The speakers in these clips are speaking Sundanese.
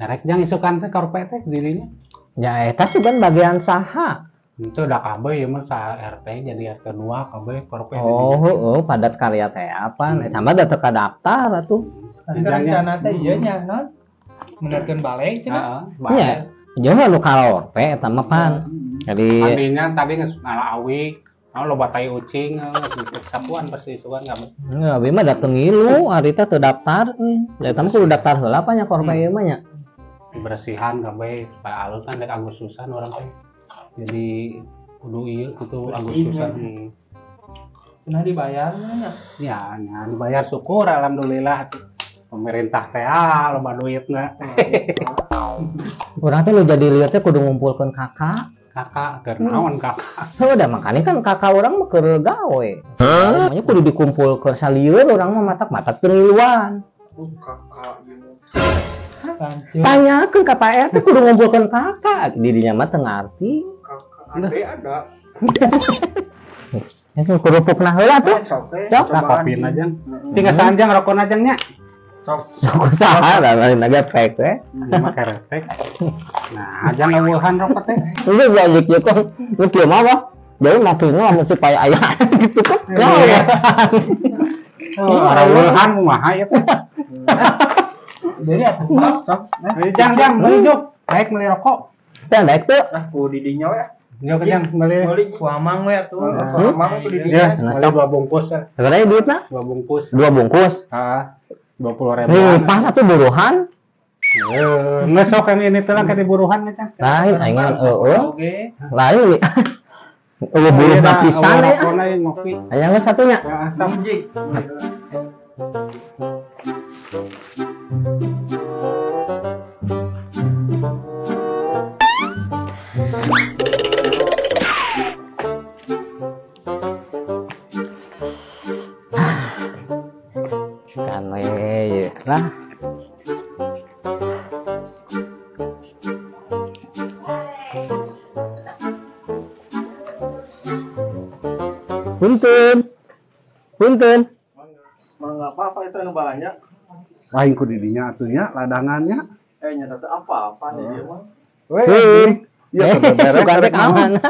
Erek jang isukan teh korpe teh dirinya. Ya eta sugan bagian saha. Itu udah kabeh ieu mah sa RT jadi RT 2 kabeh korpe. Oh, heeh, padat karya teh apa? Sama da teu kadaftar atuh. Rencana teh ieu nya non. Menerkeun balik cenah. Heeh, Nya, jauh nu kalorpe eta mah pan. Jadi tadinya tadi geus ngala awi, loba tai ucing, geus sapuan pasti isukan kabeh. Heeh, abi mah da teu ngilu, ari teh teu daftar. Da eta mah kudu daftar heula pa nya korpe ieu mah nya. Bersihan kabeh supaya alus kan rek Agustusan urang teh. Jadi kudu ieu kudu Agustusan. Nah dibayar nya. Ya, nya dibayar syukur alhamdulillah. Pemerintah teh loba duitna. Urang teh nu jadi lieur teh kudu ngumpulkeun kakak. Kakak keur naon kakak? Heuh da makane kan kakak urang mah keur gawe. Makanya kudu dikumpulkeun salieur urang mah matak-matak teu ngiluan. Kakak ieu. Tanyakeun ka Pak RT kudu ngumpulkeun kakak. Dirinya mah teu ngarti. Kakak ada. Ya kerupuk nah heula tuh. Sok kopina jang. Tinggal sanjang rokona jang nya. Sok. Sok saha lah lain naga pek teh. Mah keretek. Nah, jang eueuhan rokok teh. Ieu balik ieu kok. Nu kieu mah wah. Jadi maksudnya lamun supaya aya gitu kan. Ya. Eueuhan kumaha ieu teh. Jadi atuh sok. Jang jang beli juk. Naik beli rokok. Teh naik tuh. Nah, ku di dinya we. Yo kejang beli ku amang we atuh. Ku amang ku di dinya. Beli 2 bungkus. Sabaraha duitna? 2 bungkus. 2 bungkus. Heeh. 20.000. Nih, pas atuh buruhan. Heeh, sok yang ini teh lah ke buruhan nya. Lain aing heeh. Lain. Eueuh buruh mah pisan ya. Ngopi. Aya geus satunya. Ya, sok. Kan we lah. Punten. Punten. Mangga apa-apa itu anu balanya. Lain ku di dinya atuh nya ladangannya. Nya teh apa-apa nih dia mah. Weh. Iya suka teh ka mana?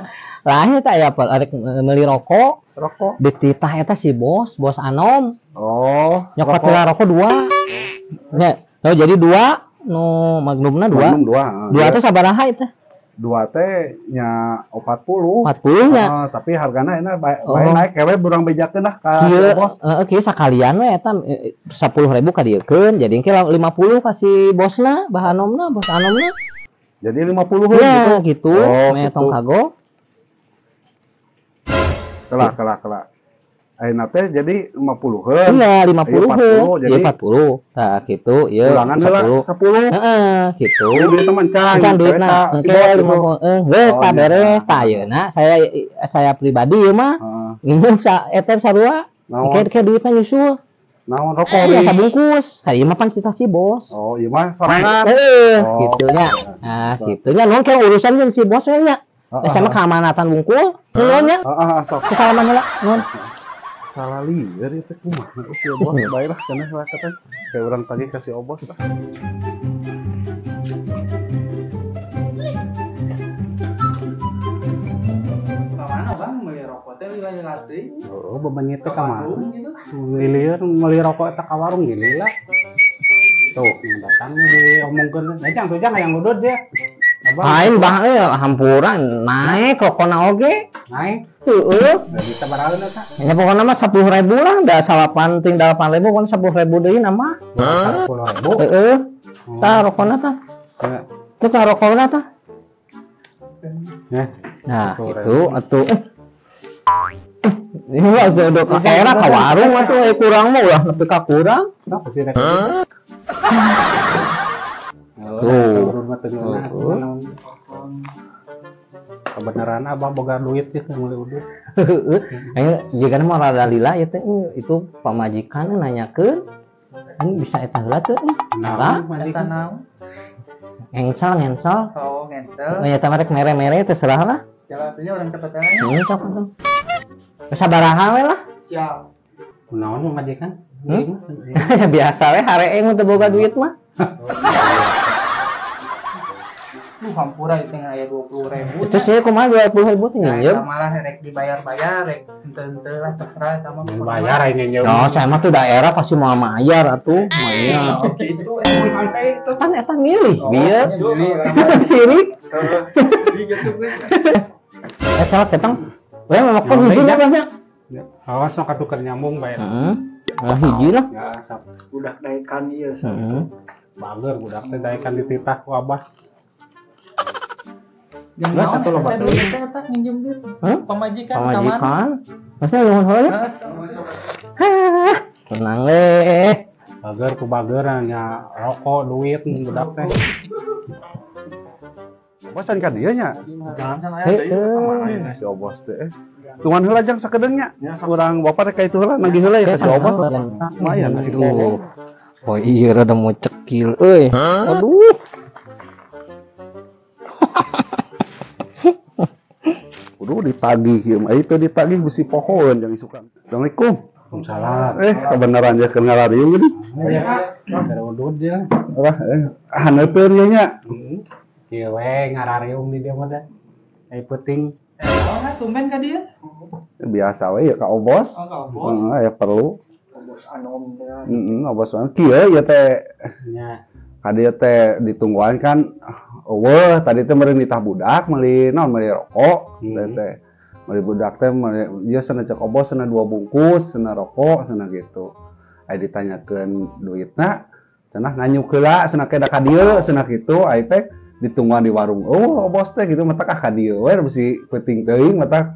Lain teh aya arek meuli rokok. Rokok. Dititah eta si bos, bos Anom. Oh, nyokot heula rokok 2. Nya, oh jadi 2 nu magnumna 2. Magnum 2. 2 teh sabaraha eta? 2 teh nya 40. 40 nya. Tapi hargana enak bae naik kewe burang bejakeun lah ka bos. Heeh, kieu sakalian we eta 10.000 ka dieukeun, jadi engke 50 ka si bosna, bah Anomna, bos Anomna. Jadi 50 ya, gitu. Oh, meh tong kagok. Kelak. Ayeuna teh jadi 50-heun. Iya, 50-heun. Jadi 40. Tah kitu, ieu ulangan heula 10. Heeh, kitu. Duit teman can. Can duitna. Engke 50. Geus tah beres tah ayeuna saya pribadi ieu mah. Nginjem sa eta sarua. Engke duitna nyusul. Naon rokok ya sabungkus. Ieu mah pan cita si bos. Oh, ieu mah sorangan. Heeh, kitu nya. Nah, kitu nya nuhun ke urusan jeung si bos we nya. Sama keamanatan wungkul, nuhun nya. Heeh, sok. Kesalaman heula, nuhun. Salah lieur ieu teh kumaha si bos bae lah cenah lah kata. Kayak urang tagih ka si Obos lah. Ka mana Bang meuli rokok teh lila-lila teuing? Oh, bebenyit teh ka mana? Lieur meuli rokok eta ka warung lila. Tuh, yang datang diomongkeun. Nah, jang tuh jang hayang udud dia. Lain bah euy hampuran naik rokona oge. Naik. Heeh. Da bisa baraheun eta. Nya pokona mah 10.000 lah, da salapan ting 8.000 pokona 10.000 deui na mah. 10.000. Heeh. Tah rokona tah. Tuh tah rokona tah. Nah, itu atuh. Ini mah udah ka era ka warung atuh kurang mah ulah nepi ka kurang. Kenapa sih rek? Tuh. Kebenaran abah boga duit gitu meuli udud. Heeh. Ayo jigana mah rada lila ieu teh itu pamajikan nanyakeun ini bisa eta heula teu? Nah, eta naon? Engsel. Oh, engsel. Oh, ya teh rek mere-mere terserah lah. Jalan atunya urang cepet aja. Sok atuh. Sabaraha we lah. Siap. Kunaon pamajikan? Biasa we hareeng teu boga duit mah. Lu hampura itu aya 20.000. Itu sih kumaha 20.000 teh nginjem. Nah, malah rek dibayar-bayar rek henteu-henteu lah terserah eta mah. Bayar aing nginjem. No, saya mah tuh daerah pasti mau mayar atuh. Maya. Gitu eh kan eta milih bieu. Sirik. Eh salah ketang. We mah kok hiji lah banyak. Awas sok atuh keur nyambung bae. Heeh. Lah hiji lah. Ya, sok. Budak daekan ieu. Heeh. Bager budak teh daekan dititah ku abah. Lah satu loba teh eta nginjem duit. Pamajikan ka mana? Pamajikan. Masa nuhun heula? Tenang we. Bager ku bager nya rokok duit budak teh. Bosan ka dieu nya. Si Obos teh. Tungguan heula jang sakedeung nya. Urang bapak rek ka itu heula nagih heula ya ka si Obos. Lumayan si Obos. Oh iya rada mau cekil euy. Aduh. Kudu ditagih ieu mah itu ditagih besi pohoeun jang isukan. Assalamualaikum. Waalaikumsalam. Kebenaran ya keur ngarariung geuning. Ya, udud ya. Wah, haneupeun ieu nya. Kieu we ngarariung di dieu mah da. Ai peuting. Naon tumben ka dieu? Biasa we ya ka Obos. Oh, ka Obos. Heeh, ya perlu. Obos anom teh. Heeh, Obos anom. Kieu ieu teh nya. Ka dieu teh ditungguan kan eueuh tadi teh meureun nitah budak meuli naon meuli rokok teh. Meuli budak teh meuli ieu cenah cek Obos cenah 2 bungkus cenah rokok cenah gitu. Ai ditanyakeun duitna cenah nganyuk heula cenah ke da ka dieu cenah kitu ai teh ditungguan di warung. Oh, Obos teh gitu matak ka dieu we bisi peuting teuing matak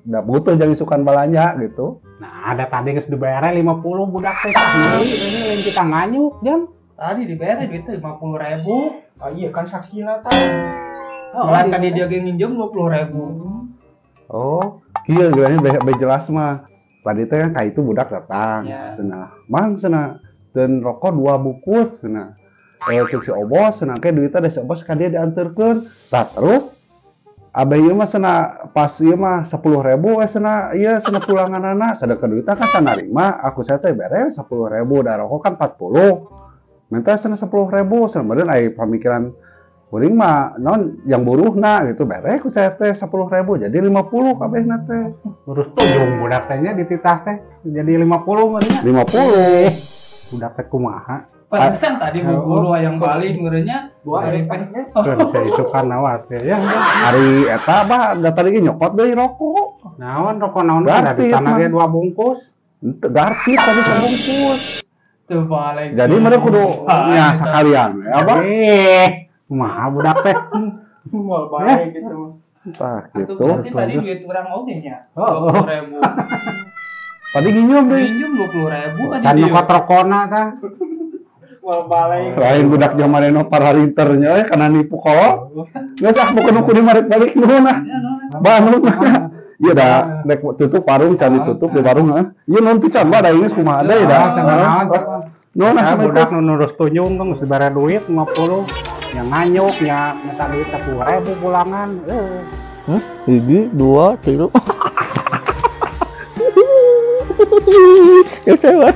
da butuh jang isukan balanja gitu. Nah, ada tadi geus dibayar 50 budak teh tah meuli ini lain kita nganyuk jang. Tadi dibayar duit teh 50.000. Ah iya kan saksina tah. Oh, kan tadi dia ge nginjem 20.000. Oh, kieu geulanya be jelas mah. Tadi teh kan ka itu budak datang cenah. Mang cenah dan rokok 2 bungkus cenah. Cek si Obos cenah ke duitna da si Obos ka dia dianterkeun. Tah terus abah ieu mah cenah pas ieu mah 10.000 we cenah ieu cenah pulanganana sadeukeun duitna kan tanarima aku saya teh bere 10.000 da rokok kan 40. Minta cenah 10.000 cenah meureun ai pamikiran kuring mah non yang buruhna gitu bere ku saya teh 10.000 jadi 50 kabehna teh. Terus tujung budak teh nya dititah teh jadi 50 meureun nya. 50. Budak teh kumaha? Pantesan tadi bu guru hayang balik meureunnya dua kan saya isukan awas ya. Ari eta bah da tadi ge nyokot deui rokok. Naon rokok naon da di tanah ge 2 bungkus. Henteu garpit tadi sabungkus. Teu balik. Jadi mereka kudu nya sakalian we abah. Kumaha budak teh? Moal balik gitu. Tah gitu. Berarti tadi duit urang oge nya. 20.000. Tadi nginjem deui. Nginjem 20.000 tadi. Can nyokot rokona tah. Lain budak zaman eno pararinternya we kana nipu kolot. Geus ah bukan kudu balik nuhun ah. Bah nuhun. Ieu da rek tutup warung can ditutup di warung heuh. Ieu nuhun pisan bah da geus kumaha deui da. Nuhun ah budak nu nurus tunjung geus dibere duit 50 nya nganyuk nya minta duit 10.000 pulangan. Hah? 1 2 3. Ya saya.